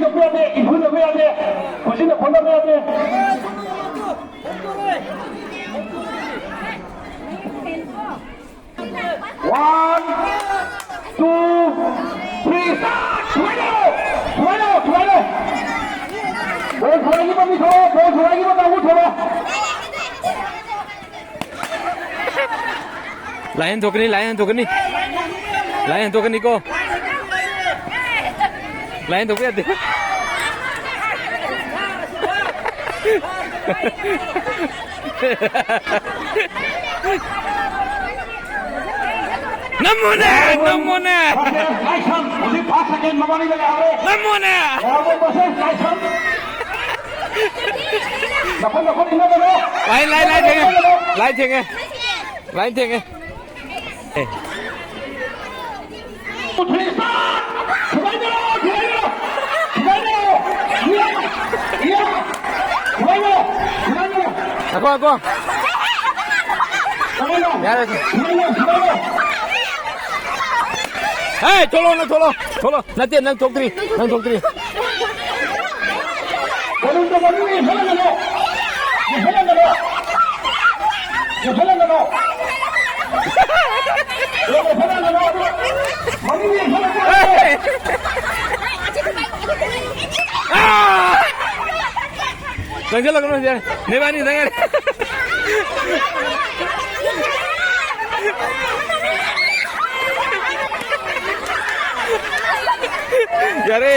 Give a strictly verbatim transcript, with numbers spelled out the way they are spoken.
ꯆꯠꯄ ꯌꯥꯗꯦ, ꯏꯟꯐꯨ ꯅꯕ ꯌꯥꯗꯦ, ꯈꯨꯖꯤꯟꯅ ꯐꯨꯅꯕ ꯌꯥꯗꯦ꯫ One, two, three, start! ꯊꯨꯒꯥꯏꯔꯣ! ꯊꯨꯒꯥꯏꯔꯣ! ꯊꯨꯒꯥꯏꯔꯣ! ꯕꯣꯜ ꯊꯨꯒꯥꯏꯈꯤꯕ ꯃꯤ ꯊꯣꯛꯂꯛꯑꯣ! ꯕꯣꯜ ꯊꯨꯒꯥꯏꯈꯤꯕ ꯀꯥꯡꯕꯨ ꯊꯣꯛꯂꯛꯑꯣ! ꯂꯥꯏꯟ ꯊꯣꯛꯀꯅꯤ, ꯂꯥꯏꯟ ꯊꯣꯛꯀꯅꯤ꯫ ꯂꯥꯏꯟ ꯊꯣꯛꯀꯅꯤꯀꯣ꯫ ꯂꯥꯏꯟ ꯊꯣꯛꯄ ꯌꯥꯗꯦ꯫ ꯅꯝꯃꯣꯅꯦ, ꯅꯝꯃꯣꯅꯦ꯫ ꯂꯥꯏꯁ꯭ꯔꯝ, ꯍꯧꯖꯤꯛ ꯐꯥꯁ ꯁꯦꯀꯦꯟ ꯃꯕꯥꯅꯤꯗ ꯂꯩꯍꯧꯔꯦ꯫ ꯅꯝꯃꯣꯅꯦ꯫ ꯂꯥꯏꯁ꯭ꯔꯝ꯫ ꯂꯥꯏ, ꯂꯥꯏ, ꯂꯥꯏ ꯊꯦꯡꯉꯦ꯫ ꯂꯥꯏ ꯊꯦꯡꯉꯦ꯫ ꯂꯥꯏ ꯊꯦꯡꯉꯦ꯫ ꯑꯦ꯫ ꯉꯥꯏꯈꯣ, ꯉꯥꯏꯈꯣ꯫ ꯌꯥꯔꯦ꯫ ꯍꯦ, ꯊꯣꯛꯂꯛꯑꯣ, ꯅꯪ ꯊꯣꯛꯂꯛꯑꯣ꯫ ꯊꯣꯛꯂꯛꯑꯣ꯫ ꯅꯠꯇꯦ, ꯅꯪ ꯊꯣꯛꯇ꯭ꯔꯤ꯫ ꯅꯪ ꯊꯣꯛꯇ꯭ꯔꯤ꯫ ꯕꯣꯂꯨꯟꯗꯣ ꯃꯅꯨꯡ ꯌꯦꯡꯁꯤꯜꯍꯟꯒꯅꯣ꯫ ꯌꯦꯡꯁꯤꯜꯍꯟꯒꯅꯣ꯫ ꯌꯦꯡꯁꯤꯜꯍꯟꯒꯅꯣ꯫ ꯌꯦꯡꯁꯤꯜꯍꯟꯒꯅꯣ꯫ ꯃꯅꯨꯡ ꯌꯦꯡꯁꯤꯜꯍꯟꯒꯅꯣ꯫ ꯑꯦ! ꯑꯥ! ꯆꯪꯁꯤꯜꯂꯛꯀꯅꯨ, ꯌꯥꯔꯦ꯫ ꯅꯕꯥꯅꯤ ꯈꯛꯇꯪ ꯉꯥꯏꯔꯦ꯫ ꯌꯥꯔꯦ꯫